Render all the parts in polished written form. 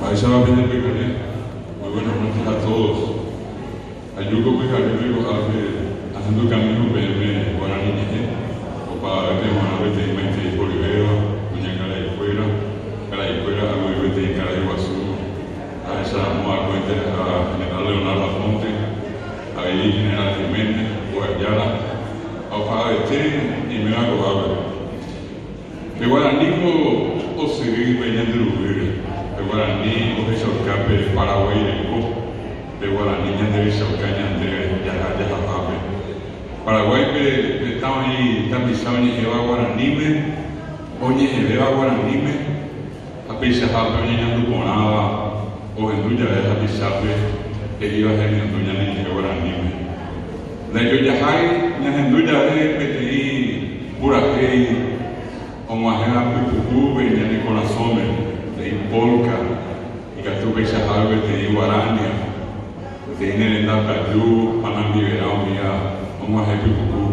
Mba'éichapa pende pyhare? Muy buenas noches a todos. Aju ko pyharépe ko'ápe ahendukamívo peẽme guarani ñe'ẽ, opavavépe g̃uarã peteĩ maitei horyvéva, kuñakaraikuéra, karaikuéra avei peteĩ karai guasu ahecharamo akóinte ha General Leonardo Aponte, avei General Jiménez, Mbo'ehára, ha opavavete ñaiméva ko'ápe. Pe guarani ko osyry pe ñande ruguýre, pe guarani ohechauka pe Paraguái reko, pe guarani ñanderechauka ñande jaha jahahápe. Paraguáipe tetã oĩ tapicha oñe'ẽva guaraníme, oñe'ẽvéva guaraníme ha peichahápe oñeñandu porãva ohendu jave hapichápe he'íva hemiandu ñane ñe'ẽ guaraníme. Ndaijojahái ñahendu jave peteĩ purahéi og̃uahẽva pypukúpe ñane korasõme, peteĩ polka, ikatu peichahápe peteĩ guarania, peteĩ ne renda taju, panambivera umíva og̃uahẽ pypuku.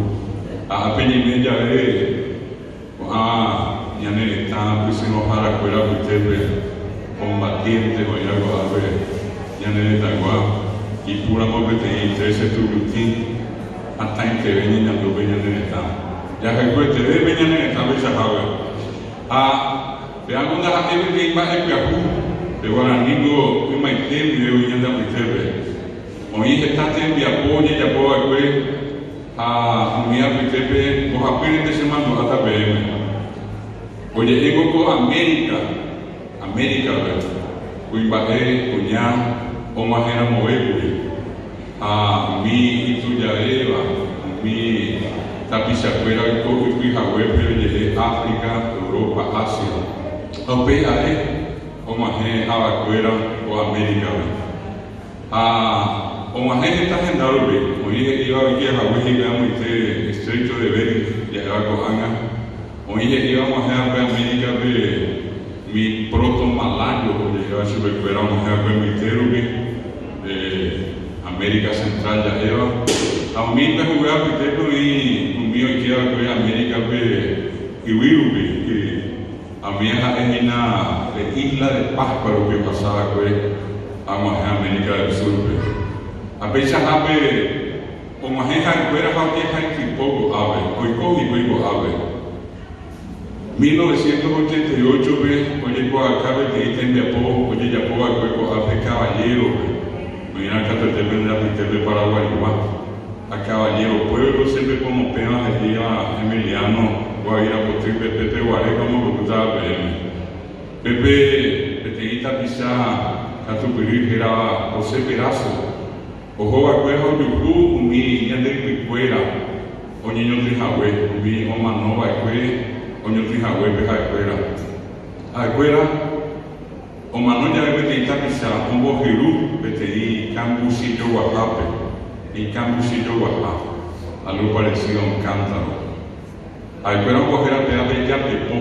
Ha ápe ñaime jave ko'ã ñane retã pysyrõharakuéra apytépe, combatiente oĩva ko'ápe ñane retãygua, ipúramo peteĩ trece tujuti, hatãiteve ñañandu pe ñane retã. Jahayhueteve pe ñane retã peichahápe. Ha péango ndaha'éi peteĩ mba'e pyahu, pe guaraníko ymaite guive oĩ ñande apytépe. Oĩ heta tembiapo ojejapo va'ekue ha umi apytépe mbohapýrente che mandu'áta peẽme. Oje'éngo ko Amérika, Amérikape, kuimba'e kuña og̃uahẽramovékuri. Ha umi itujavéva, umi tapichakuéra oiko ypy haguépe oje'e África, Europa, Asia. Ha upéi ae og̃uahẽ avakuéra ko América-pe. Ha og̃uahẽ heta henda rupi, oĩ he'íva oike hague hikuái amoite Estrecho de Bering ja'éva ko'ág̃a, oĩ he'íva og̃uahẽ va'ekue América-pe umi proto-malayo oje'éva chupekuéra og̃uahẽ va'ekue mbyte rupi, América Central ja'éva, ha umi ipyahuve apytépe oĩ umi oike va'ekue América-pe yvy rupi, ha umíva ha'e hína pe Isla de Pascua rupi ohasa va'ekue ha og̃uahẽ América del Sur-pe. Ha peichahápe og̃uahẽ ha'ekuéra ha ojehaitypo ko'ápe, oiko hikuái ko'ápe. 1988-pe ojekuaauka peteĩ tembiapo ojejapova'ekue ko'ápe Caballero-pe, oĩrã katuete pende apytépe Paraguaigua ha Caballero Pueblo che pepomopẽva he'íva Emiliano Guavira Potýpe pépe guare ko amombe'útava peẽme. Pépe peteĩ tapicha katupyry hérava José Perazo Ohova'ekue ha ojuhu umi ñande ypykuéra oñeñotỹ hague, umi omano va'ekue oñotỹ haguépe ha'ekuéra. Ha'ekuéra omano jave peteĩ tapicha ombohyru peteĩ kambuchi joguahápe, ikambuchi joguaha, algo parecido a un cántaro. Ha'ekuéra ombohéra péva pe japepo,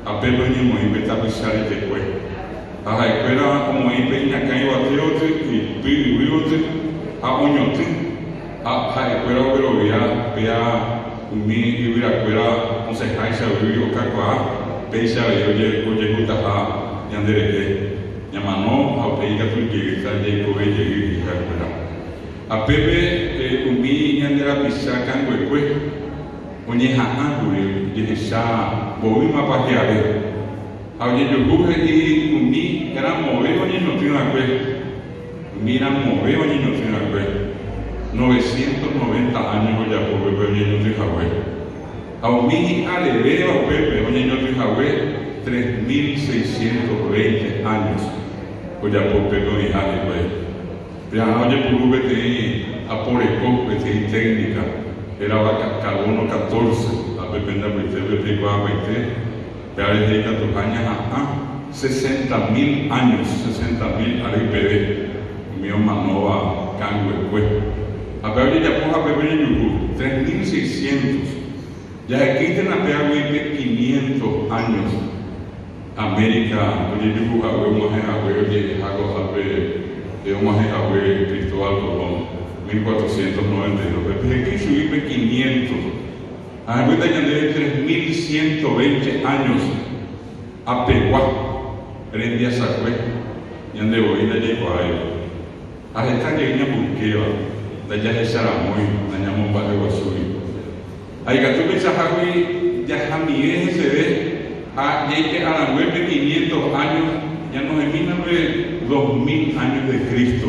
ha pépe oñemoĩ pe tapicha retekue. Ha ha'ekuéra omoĩ pe iñakã yvatéoty, ipy yvýoty, ha oñotỹ, ha ha'ekuéra oguerovia péa umi yvyrakuéra osẽháicha yvýgui okakuaa, péicha avei ojehutaha ñande rehe, ñamano ha upéi ikatu jeýta jaikove jey he'i ha'ekuéra. Ha pépe umi ñande rapicha kanguekue oñeha'ã kuri ojehecha mboýmapa hi'are, ha ojejuhu he'i umi ramove oñeñotỹ va'ekue, umi ramove oñeñotỹ va'ekue, novecientos noventa áño ojapo pépe oñeñotỹ hague, ha umi hi'arevéva upépe oñeñotỹ hague 3620 áños ojapo pépe oĩha hikuái. Pearã ojepuru peteĩ aporeko, peteĩ técnica hérava carbono catorce, ha pe pende apytépe peikuaapaite, péa rehe ikatuha ñaha'ã sesenta mil años, sesenta mil ary peve, umi omanóva kanguekue. Ha péa ojejapo ha pépe ojejuhu 3600, jahekýintena péagui pe quinientos años. América ojejuhu hague og̃uahẽ hague oje'eha ko'ápe og̃uahẽ hague Cristóbal Colón 1492-pe, peheky chugui pe quinientos ha hembýta ñandéve 3120 años apegua rembiasakue. ñande voi ndajaikuaáiva. Ha heta jey ñamboykéva, ndajahecharamói, nañamomba'eguasúi. Ha ikatu peichahágui jahamive heseve ha jaipe'arangue pe quinientos años ñanohẽmína pe 2000 años de Cristo.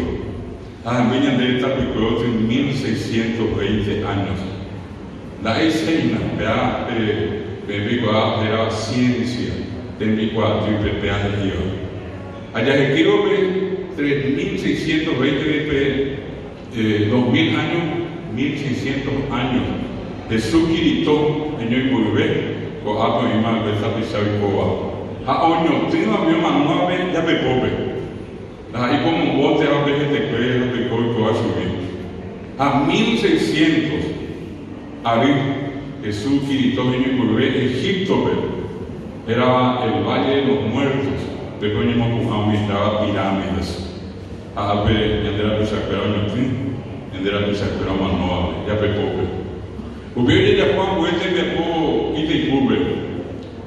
Ha hemby ñande tapykue otry 1620 años. Nda'éichaina péa pe peẽ peikuaa hérava ciencia tembikuaatýpe péa he'íva. Ha jahekývo pe 3620-gui pe 2000 año, 1600 años, Hesu Kirito heñói mboyve, ko'ápe oĩma va'ekue tapicha oikóva ha oñotỹva umi omanóvape japepópe. Ndaha'éi ko omombo térã upe hetekue ha toiko oikóva chugui. Ha 1600 ary Hesu Kirito heñói mboyve Egipto-pe, hérava el Valle de los Muertos, pépe oñemopu'ã umi táva pirámides. Ha ápe ñande rapichakuéra oñotỹ ñande rapichakuéra omanóvape, japepópe. Upéi ojejapo ambue tembiapo Itaipúpe.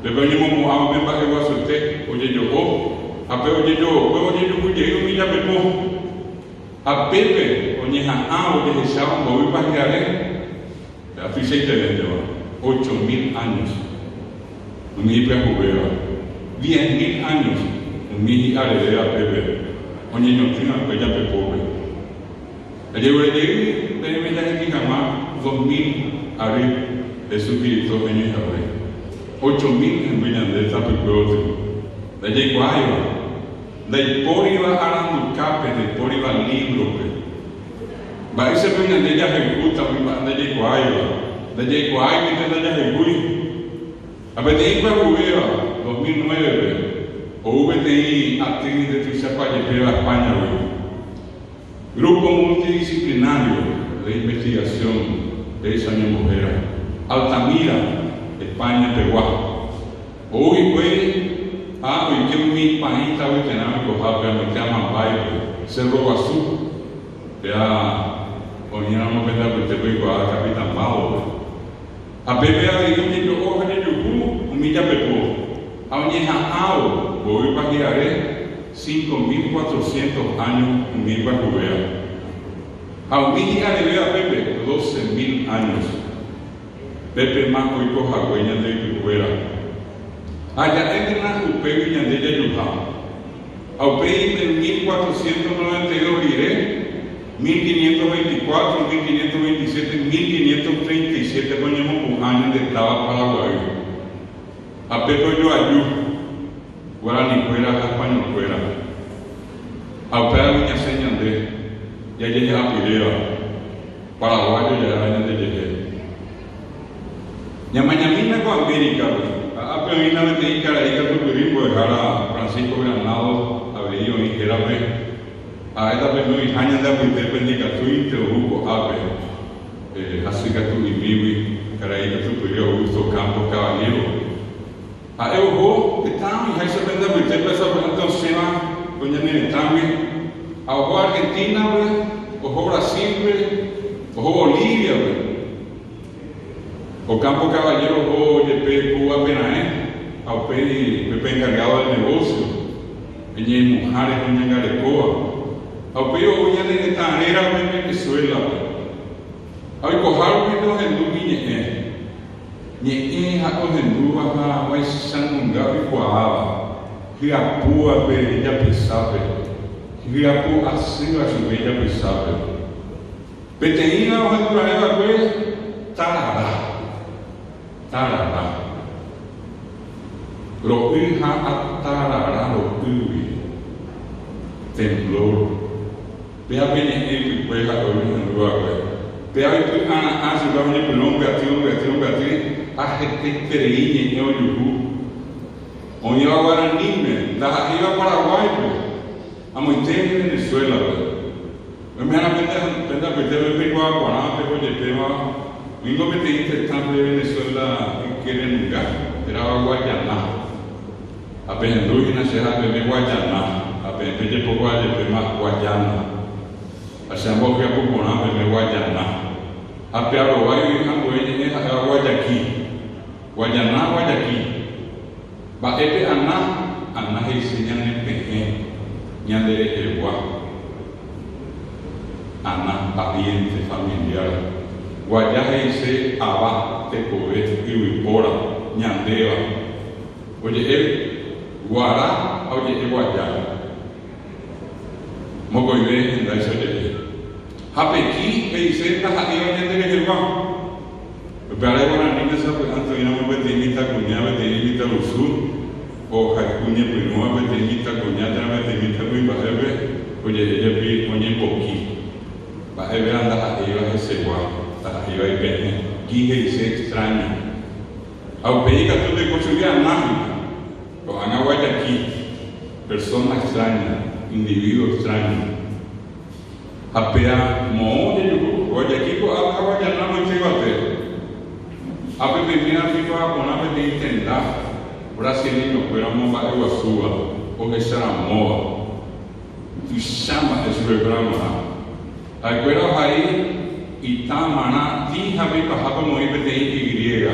Pépe oñemopu'ã upe mba'eguasuete ojejo'o ha pe ojejo'okue ojejuhu jey umi japepo. Ha pépe oñeha'ã ojehechávo mboýpa hi'are, pe atuichaitevénteva, 8000 años umi ipyahuvéva, 10000 años umi hi'arevéva pépe oñeñotỹ va'ekue japepópe. Ajerure jey peẽme jahekýi hag̃ua 2000 ary Jesucristo heñoihague. 8000 hemby ñande tapykue oty. Ndajaikuaáiva. Ndaipóriva arandukápe, ndaipóriva lívrope. Mba'éichapa ñande jahayhúta umi mba'e ndajaikuaáiva? Ndajaikuaáiguinte ndajahayhúi. Ha peteĩ pyahuvéva, 2009-pe, ou peteĩ aty ndetuichapa jepéva España-gui. Grupo Multidisciplinario de Investigación péicha oñembohéra, Altamira, España pegua. Ou hikuái ha oike umi paĩ tavyterã oikohápe amoite Amambáipe, Cerro Guasu, péa oĩramo pende apytépe oikuaa Capitán Bádope. Ha pépe avei ojejo'o ha ojejuhu umi japepo, ha oñeha'ãvo mboýpa hi'are 5400 áño umi ipyahuvéva. Ha umi hi'arevéva pépe 12000 años. Pépema oiko hague ñande ypykuéra. Ha ja'éntena upégui ñande jajuha. Ha upéi pe 1492 rire, 1524, 1527, 1537-pe oñemopu'ã ñande táva Paraguay. Ha pépe ojoaju guaranikuéra ha españolkuéra. Ha upévagui ñasẽ ñande jajehe'apyréva, paraguayo ja'éva ñandejehe. Ñamañamína ko América-pe, ha ápe oĩna peteĩ karai katupyry mbo'ehára Francisco Granados avei oĩ hérape, ha'éta pe oĩha ñande apytépe ndikatúinte ou ko'ápe hasykatu'imígui karai katupyry Augusto Campos Caballero. Ha'e oho heta oĩháicha pende apytépe sapy'ánte osẽva ko ñane retãgui, ha oho Argentina-pe, oho Brasil-pe, oho Bolivia-pe. Ocampo Caballero oho jepe Cuba-pe raẽ ha upéi pe encargado del negocio, pe ñeimo'ã rehe oñangarekóva, ha upéi ou ñane retã rérape Venezuela-pe. Ha oikoha rupi ohendu umi ñe'ẽ, ñe'ẽ ha'e ohendúva ha vaichanunga oikuaáva, hyapúva pe ijapysápe, hyapu asýva chupe ijapysápe. Peteĩva ohendura'e va'ekue tarara, tarara, ro'y ha atarara ro'ýgui, temblor, péa pe ñe'ẽ ypykue ha'e ohendu va'ekue. Péa oipy'ara'ã chupe oñepyrũ ombyaty, ombyaty, ombyaty ha hetaiterei ñe'ẽ ojuhu. Oĩva guaraníme, ndaha'éiva Paraguáipe. Amoite Venezuela-pe. Oimérã pende apytépe peikuaa porã peho jepéva oĩngo peteĩ tetã pe Venezuela yke renunga, hérava Guayana. Ha pehendu hína che ha peve Guayana, ha peẽ pejepokuaa jepéma Guayana. Ha che ambohyapu porã peve Guayana. Ha pe arovái oĩ ambue ñe'ẽ ha'éva Guayaki. Guayana, Guayaki. Mba'épe Ana? Ana he'ise ñane pehẽ. Ñande rehegua, ana, pariente, familiar. Guaja he'ise ava, tekove, yvypóra, ñandéva. Oje'e guara ha oje'e guaja. Mokõive hendáicha oje'e. Ha pe ki he'ise ndaha'éiva ñande rehegua. Upévare guaraníme sapy'ánte oĩramo peteĩ mitãkuña, peteĩ mitãrusu ohayhu ñepyrũva peteĩ mitãkuña térã peteĩ mitãkuimba'épe, oje'e jepi oñemboki. Mba'évera ndaha'éiva hesegua, ndaha'éiva ipehẽ. Ki he'ise extraño. Ha upéi ikatu oiko chugui anáhina. Ko'ág̃a Guayaquil, persona extraña, individuo extraño. Ha péa moõ ojejuhu, Guayaquil ko'ápe ha Guayana mboyke yvate. Ápe peimérã peikuaa porã peteĩ tenda brasileño-kuéra omomba'eguasúva, ohecharamóva. Tuicha mba'e chupekuéra g̃uarã. Ha'ekuéra ohai ita marã tĩ ha pe ipahápe omoĩ peteĩ Y.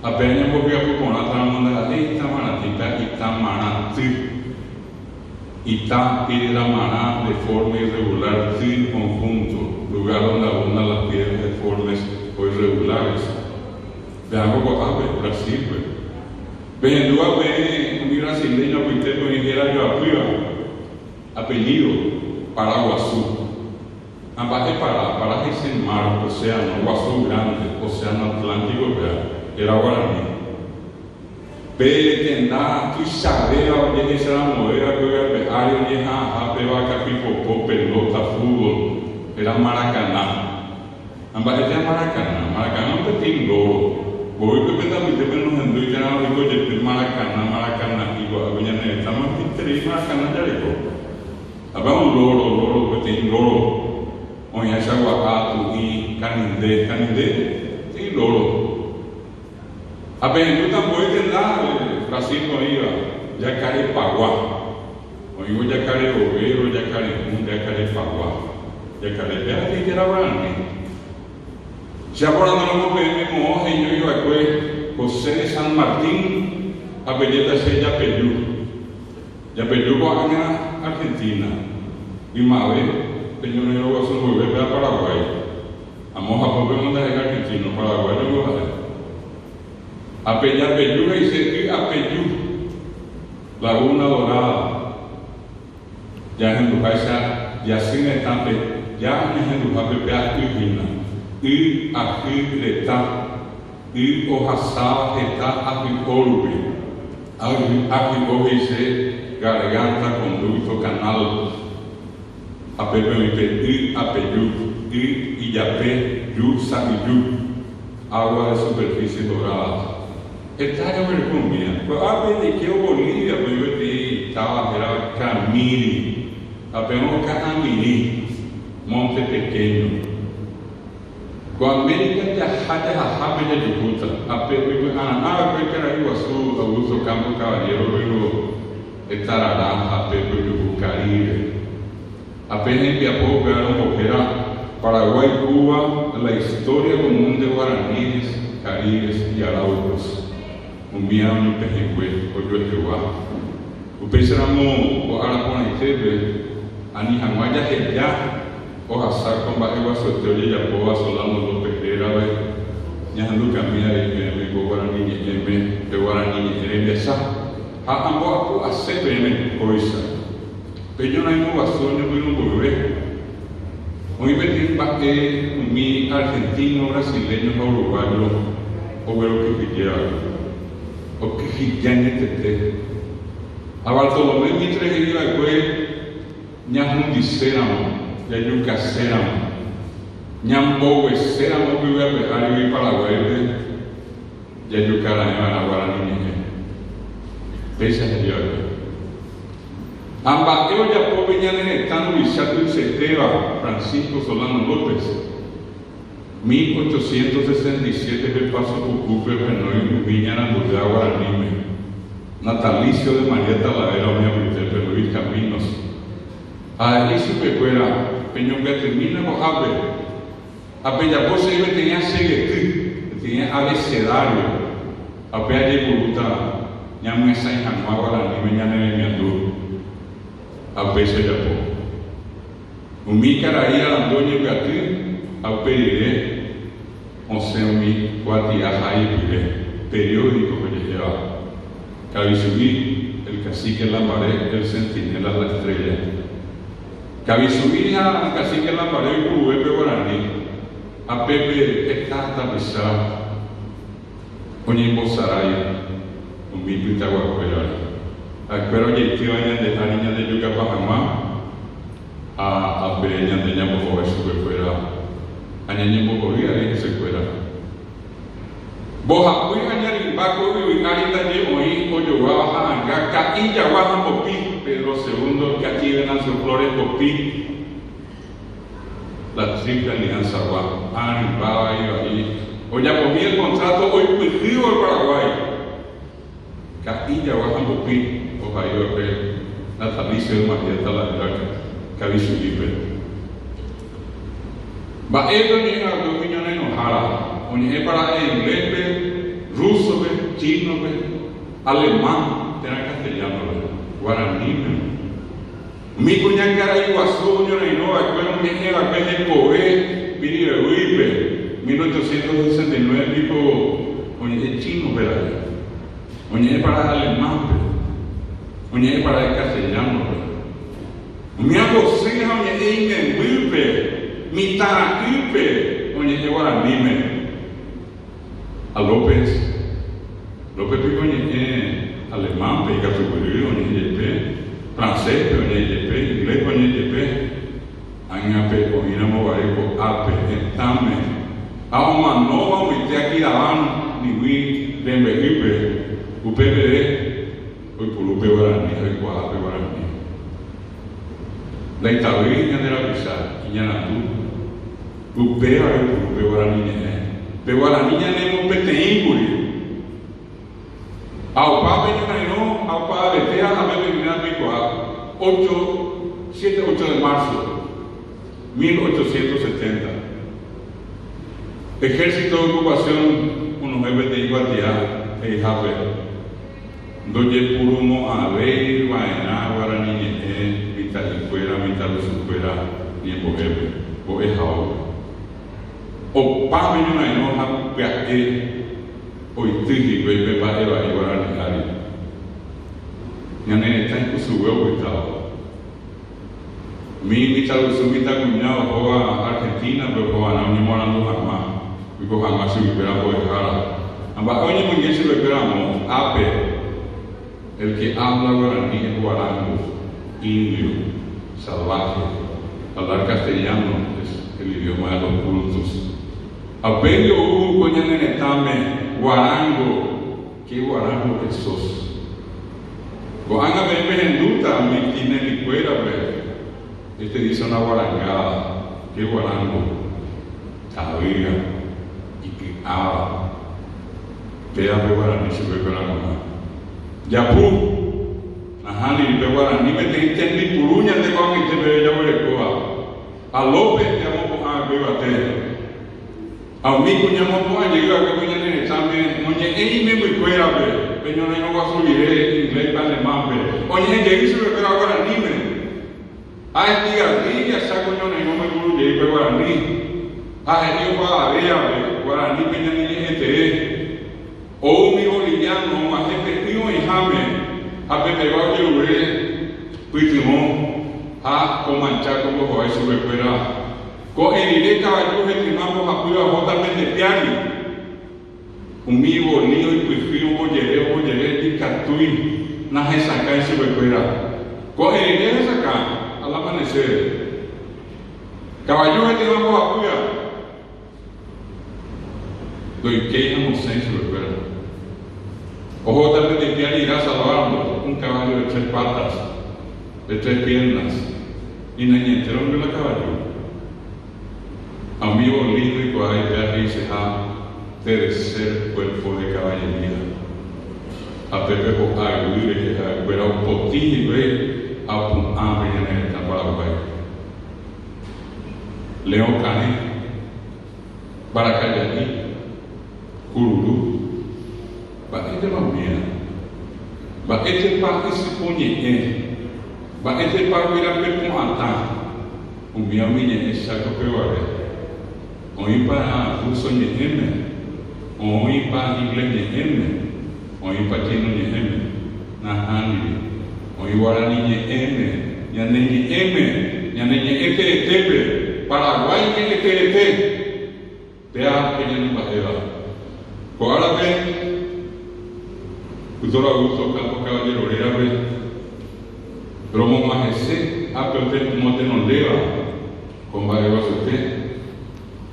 Ha pe añembohyapu porãta ramo ndaha'éi ita marã tĩ, pe ita marã ty. Ita, piedra marã de forma irregular ty conjunto, lugar donde abundan las piedras deformes o irregulares. Peãngo ko'ápe, Brasil-pe. Pehendúva peẽ umi brasileño apytépe oĩ héra joapýva, apellido, Paraguasu. Ha mba'e para? Para he'ise mar, océano, guasu grande, océano Atlántico péa, héra guarani. Pe tenda tuichavéva ojehecharamovéva ko yvy ári oñeha'ãha pe vakapipopo, pelota, fútbol, héra Maracaná. Ha mba'e térã Maracaná? Maracaná oĩ peteĩ loro. Mboýpe pende apytépe nohendúi térã oiko jepe Maracaná, Maracana'i ko'ápe ñane retãme oĩterei Maracaná jareko. Ha pe un loro, loro, peteĩ loro oĩháicha gua'a, tu'ĩ, kaninde, kaninde, peteĩ loro. Ha pehendúta ambue tenda Brasil oĩva, Jacarepagua. Oĩvo Jacare Obrero, Jacare Hũ, Jacarepagua. Jacare péva he'i térã guarani. Che aporandúramo peẽme moõ heñói va'ekue José de San Martín ha pejéta che Japeju. Japeju ko'ág̃a Argentina. Ymave pe ñorairõ guasu mboyve péva Paraguái. Amo hapópe omondaheka argentino, paraguayo ngo ha'e. Apejapeju he'ise y apeju, laguna dorada. Jahenduháicha jasy retã pe ja ñahenduhápe pe aty hína, y ahy reta, y ohasáva heta ahy'o rupi. Ahy'o he'ise garganta, conducto, canal. Ha pépe oĩ pe y apeju, y ijape ju sa'yju, agua de superficie dorada. Heta jaguereko umía. Ko'ápe jaikévo Bolivia-pe oĩ peteĩ táva hérava Camiri, ha péva Ka'amirĩ, Monte Pequeño. Ko América jaha jahahápe jajuhúta, ha pe oipy'ara'ã va'ekue karai guasu Augusto Campos Caballero oĩvo hetararã ha pépe ojuhu Caribe. Ha pe hembiapo upéva rombohéra Paraguay Cuba la historia común de guaraníes, caribes y araucos, umía oñopehẽngue ojuehegua. Upéicharamo ko ára porãitépe ani hag̃ua jaheja Ohasa ko mba'e guasuete ojejapóva Solano López rérape, ñahendukami avei peẽme ko guarani ñe'ẽme pe guarani ñe'ẽ rembiasa ha amboapu'ase peẽme kóicha. Pe ñorairõ guasu oñepyrũ mboyve, oĩ peteĩ mba'e umi argentino, brasileño ha uruguayo oguerokyhyje va'ekue. Okyhyje añetete. Ha Bartolomé Mitre he'i va'ekue. Ñahundiséramo, jajukaséramo, ñambogueséramo ko yvy ape árigui Paraguáipe, jajuka raẽva'erã guarani ñe'ẽ. Péicha he'i va'ekue. Ha mba'e ojapo pe ñane retã ruvicha tuichaitéva Francisco Solano López, 1867 pe Paso Pukúpe ohenói umi ñaranduvéva guaraníme, Natalicio de María Talavera umi apytépe Luis Caminos, ha he'i chupekuéra, Peñombyatymína ko'ápe, ha pejapo chéve peteĩ achegety, peteĩ abecedario, ha upéva jaipurúta ñamyasãi hag̃ua guaraníme ñane remiandu. Ha upéicha ojapo. Umi karai arandu oñembyaty ha upe rire osẽ umi kuatia haipyre, periódico oje'éva, Kavisu'i, El Cacique Lambaré, El Centinela, La Estrella. Kavisu'i ha El Cacique Lambaré oipuruve pe guarani, ha pépe heta tapicha oñembosarái umi pytaguakuérare. Ha'ekuéra ojeitýva ñande ári ñandejukapa hag̃ua ha ape ñande ñambohovái chupekuéra ha ñañembohory avei hesekuéra. Mbohapy aña rymba ko yvy ári ndaje oĩ ojoguáva ha'anga ka'i jagua ha mbopi, Pedro Segundo, ka'i Venancio Flores mbopi, La Triple Alianza-gua, ã rymba vai vai ojapomi el contrato oipyhývo el Paraguái. Ka'i jagua ha mbopi ohai va'ekue natalicio de María Talavera Kavichu'ípe. Mba'épe oñe'ẽ va'ekue umi ñorairõhára? Oñe'ẽpa ra'e ingléspe, rúsope, chínope, alemán térã castellánope, guaraníme? Umi kuñakarai guasu oñorairõ va'ekue oñe'ẽ va'ekue hekove Pirivevýipe, 1869 piko oñe'ẽ chínope ra'e, oñe'ẽ para alemánpe, oñe'ẽ para castellánope. Umi ambosy ha oñe'ẽ imembýpe, mitãra'ýpe oñe'ẽ guaraníme. Ha López, López piko oñe'ẽ alemánpe, ikatupyry oñe'ẽ jepe, francéspe oñe'ẽ jepe, ingléspe oñe'ẽ jepe, ág̃a pe oĩramo guare ko'ápe hetãme ha omanóva omoite Aquidabán nigui rembe'ýpe, upe peve oipuru pe guarani ha oikuaa pe guarani. Ndaitavýi ñande rapicha iñarandu. Upévare oipuru pe guarani ñe'ẽ. Pe guarani ñanemopeteĩkuri. Ha opa pe ñorairõ ha opa aretéra ha pe peguirã peikuaa, ocho, siete, ocho de marzo, 1870, Ejército de Ocupación onohẽ peteĩ kuatia he'ihápe Ndojepurumo'ãvéi va'erã guarani ñe'ẽ mitã'ikuéra mitãrusukuéra ñembo'épe, mbo'ehaópe. Opa pe ñorairõ ha pya'e oity hikuái pe mba'e vai guarani ári. Ñane retã ikusugue opytáva. Umi mitãrusu mitãkuña ohóva Argentina-pe ohova'erã oñemoarandu hag̃ua, oiko hag̃ua chuguikuéra mbo'ehára. Ha mba'e oñemoinge chupekuéra ramo, ápe, el que habla guaraní es guarango, indio, salvaje, hablar castellano es el idioma de los cultos. Ha upéi ou ko ñane retãme guarango, Qué guarango que sos. Ko'ág̃a peẽ pehendúta umi tinelikuérape, Este dice una guarangada, qué guarango, tavýva, iky'áva. Péva pe guarani chupekuéra g̃uarã. Japu! Nahániri, pe guarani peteĩ tembipuru ñande ko'ag̃aite peve jaguerekóva. Ha López jamopu'ã va'ekue yvate. Ha umi kuña mopu'ã jey va'ekue ko ñane retãme noñe'ẽi imembykuérape pe ñorairõ guasu rire ingléspe alemánpe, oñe'ẽ jey chupekuéra guaraníme. Ha Estigarribia Cháko ñorairõme oipuru jey pe guarani, ha he'i opavavévape guaranípe ñane ñe'ẽ tee. Ou umi boliviano og̃uahẽ pe y oĩháme ha pe pegua ojerure pytyvõ ha omancha ko mbohovái chupekuéra. Ko'ẽ rire kavaju hetyma mbohapýva ohóta pende piári. Umi voli oipyhy ombojere ombojere ndikatúi nahesakãi chupekuéra. Ko'ẽ rire hesakã al amanecer. Kavaju hetyma mbohapýva ndoikéi ha mosẽ chupekuéra. Ohóta pende piári irá salváramo un caballo de tres patas, de tres piernas. Ni nañe'ẽtéronte la kavaju. Ha umi voli ndoikuaái péa he'iseha tercer cuerpo de caballería. Ha pépe ho'a yvy rehe ha'ekuéra opotĩ hikuái ha opu'ã pe ñane retã Paraguái. Leõ karẽ, mbarakaja'i, kururu, mba'éichapa umíva? Mba'éichapa ysypo ñe'ẽ? Mba'étepa oirapepu'atã umíva umi ñe'ẽ Chákope guare? Oĩpa rúso ñe'ẽme? Oĩpa inglés ñe'ẽme? Oĩpa chíno ñe'ẽme? Nahániri. Oĩ guarani ñe'ẽme, ñane ñe'ẽme, ñane ñe'ẽ teetépe, Paraguái ñe'ẽ teete. Péa pe ñanemba'éva. Ko árape, Doctor Augusto Ocampo Caballero rérape, romog̃uahẽse ápe omotenondéva ko mba'eguasuete,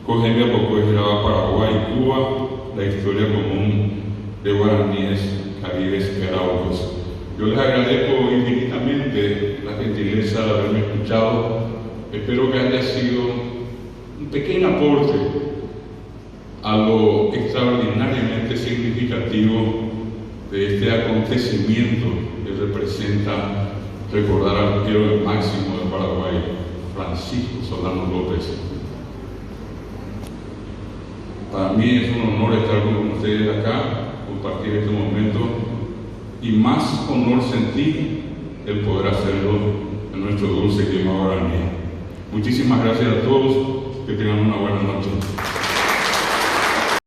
ko hembiapokue hérava Paraguay, Cuba, la historia común de guaraníes, caribes y araucos. Yo les agradezco infinitamente la gentileza de haberme escuchado. Espero que haya sido un pequeño aporte a lo extraordinariamente significativo de este acontecimiento que representa recordar al héroe máximo de Paraguay, Francisco Solano López. Para mí es un honor estar con ustedes acá, compartir este momento y más honor sentí el poder hacerlo en nuestro dulce idioma guaraní. Muchísimas gracias a todos, que tengan una buena noche.